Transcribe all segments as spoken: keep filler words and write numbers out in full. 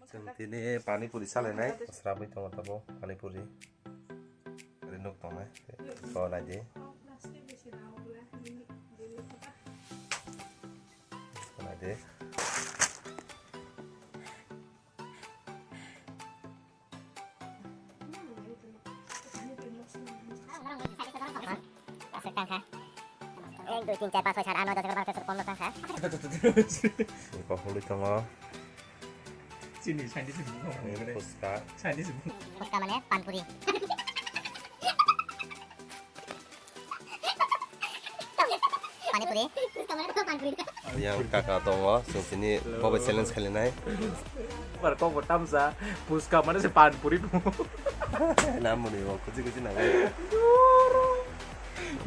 Chwng tini pani puri salainai. Srabwi tongo tabuk pani puri. Rinok tongnai. To naidi. Naidi. Ek, dui, tin, char, panch, soi, sat, at, noi, dos, egar, baro, tero, sotro, pondro, tangkha. Kok hului tongo. Chini Chinese ni bumung. Fuska. Chinese bumung. Fuska mane panpuri. Panipuri. Yang kaka tongo, sini bobo challenge khalinai. Bar kok bo tamsa, fuska mane se panpuri. Namuni bo kuchi kuchi nagai.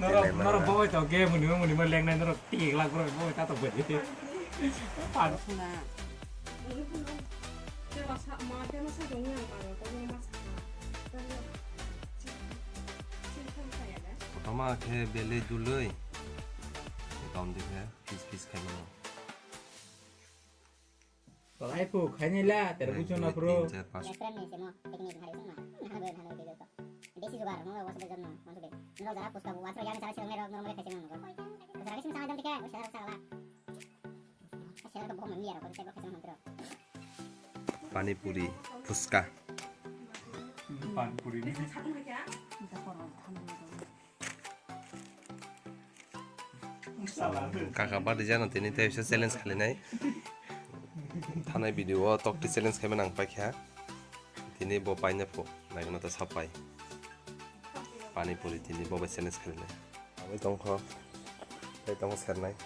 Norok, norok bobo to game muni muni ma lengnai norok tik lak bro bobo ta to bari. Pan. Kotorma khe belai dului. Kaum dikhe pis pis khaimano. Tolai phu khaini la, ter buchung na phuru. Tin, char, panch. Restaurant ni semo, picnic hari sema. Nana gue nana gue to. Desi jugar, mo wasa bejon mo, mo sude. Mo jara puska bu, wasa yang cara sila mero, mero khaisi mo. Jara kisi sama jam dikhe, wasa jara sala. Sila ko bo mo miya ko te ko khaisi mo tro. Pani puri, fuska. Pani puri ni. Kaka badi jana tini tei bisa challenge khalinai. Thanai video o tokti challenge khaimani ang paikha. Tini bo paina phu, naikno ta sapai. Pani puri tini bo bai challenge khalinai. Aboni tongkho. Tei tongkho sernai.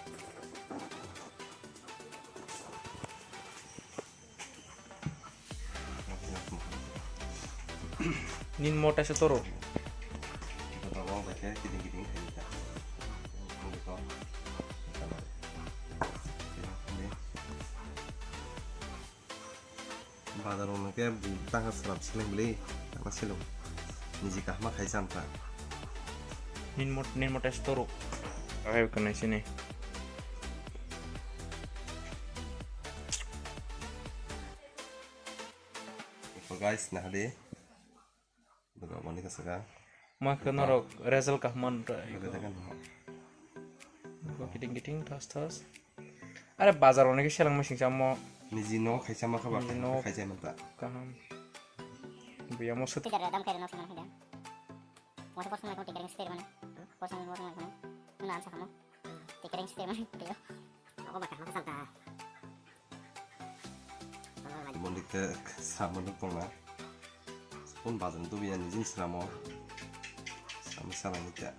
Nin mota se toro. Bazar o hwnke tangka swnam seleng bwlwi tangka seleng niji kahma khai chan ta. Nin mot nin mota se toro. Akai kwnai sini. Iko guys, nahadi. Bwrok mani ka saka. Ma khe norok result kaham man ta. Bwrok ta kan. Ko kiting kiting thas thas. Are bazar o niki seleng machine samo. Niji no khai sama kha ba. Niji no khai sama ta. Kaham. Buya mo sut. Tidak ada dam kaya nasi mana ada. Wasa kosong lagi tiga ring setir mana. Kosong kosong lagi mana. Mana ansa kamu. Tiga ring setir mana. Dia. Ako ba kaham ka salta. Mon dikhe samo nuk tongna. Spoon bazar tu biya nijin sramo. Samo salani ta.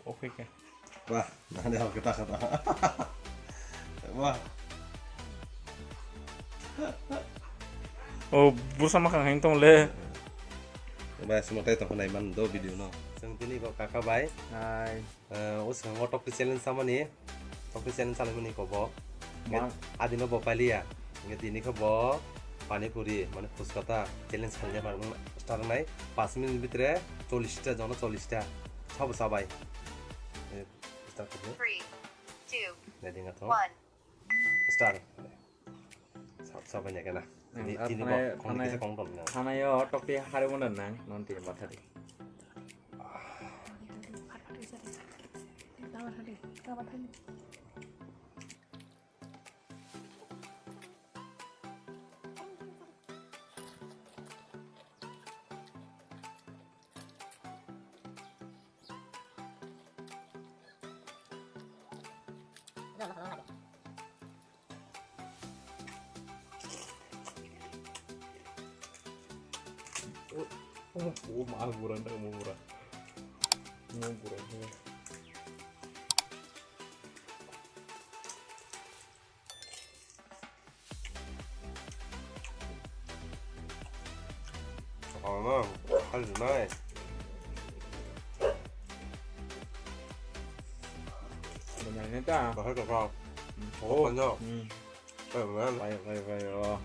Oke ke. Wah, nani hal kita kata. Wah. Oh, bursa makan hain tong le. Bai, semua tadi tong nai man do video no. Seng tini kok kakak bai. Hai. Eh, o swkango tokti challenge samani, tokti challenge salaimani ko bo. Adino bo pailiya. Nge tini khe bo pani puri, mane phuska ta challenge khaina par start nai. Panch minute bhitre chollish ta, jono chollish ta. Sabo sabai. Eh, start khaidi. Three, two, one. Start. Sab sab nya kana. Tini tini bo kong kisa kong dom na. Thana yo tokti hari mo na nang non tini bathari. Oh, oh, oh, maaf, kurang tak mau murah. Mau murah. Ano, hal nai. Banyak ni ta. Bahar ka. Oh, banyak. Hmm. Ayo, man. Ayo, ayo, ayo.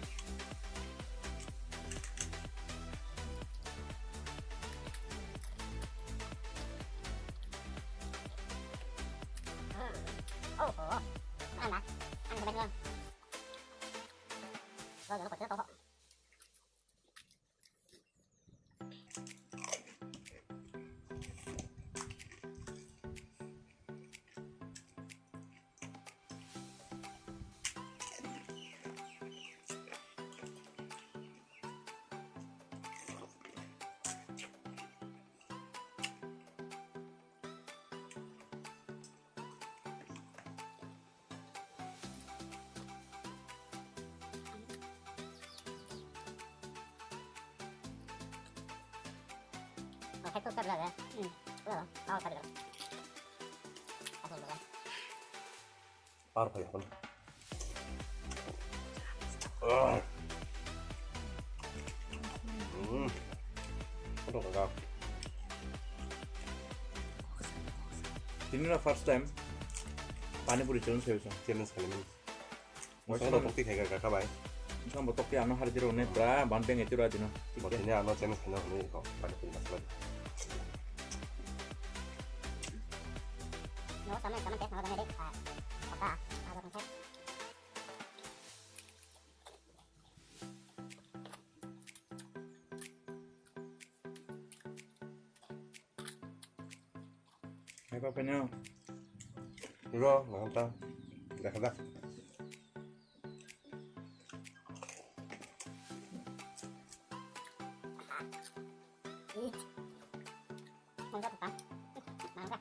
Hai tu tak lagi. Hmm. Lagi, mau tak lagi. Apa lagi? Par phai hon. Hmm. Aduh, kagak. Tini na first time pani puri challenge khayo sa. Challenge khayo. Waisa no tokti khai kha kha bai. Sam bo tokti ano har jero ne bra ban peng etiro adino. Bo tini ano challenge khayo ne ko pani puri masala. No, sama sama teh, sama sama deh. Ah, apa? Apa konsep? Hai pa penyo. Bro, mangta. Dah dah. Mangga tukang. Mangga.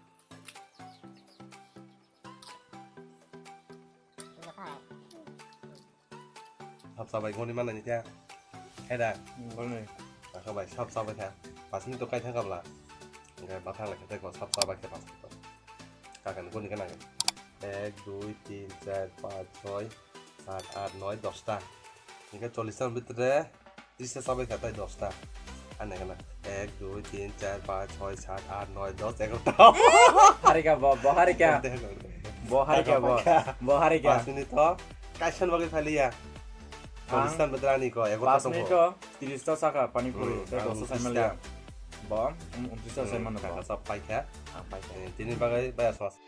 Sap sabai goni mana ni kya? Heda. Goni. Aka bai sap sabai kha. Pas ni to kai thang kabla. Enggak batang lagi teko sap sabai kha pas to. Kakan goni kana. Ek, dui, tin, char, panch, choi, sat, at, noi, dosta. Enggak cholis ta bhitre. Tisa sabai kha tai dosta. Ane kana. Ek, dui, tin, char, panch, choi, sat, at, noi, dos, egarota. Harika bo, bo harika. Bo harika bo. Bo harika. Pas minute to. Kaisan bagwi phaliya. Cholis ta bhitre ani ko egarota. Pas minute to. Tiris ta saka pani puri. Tei dosta sai maliya. Bo, um, untris ta sai mano. Kaka sab paikha. Ah, paikha. Tini bagwi baya smas.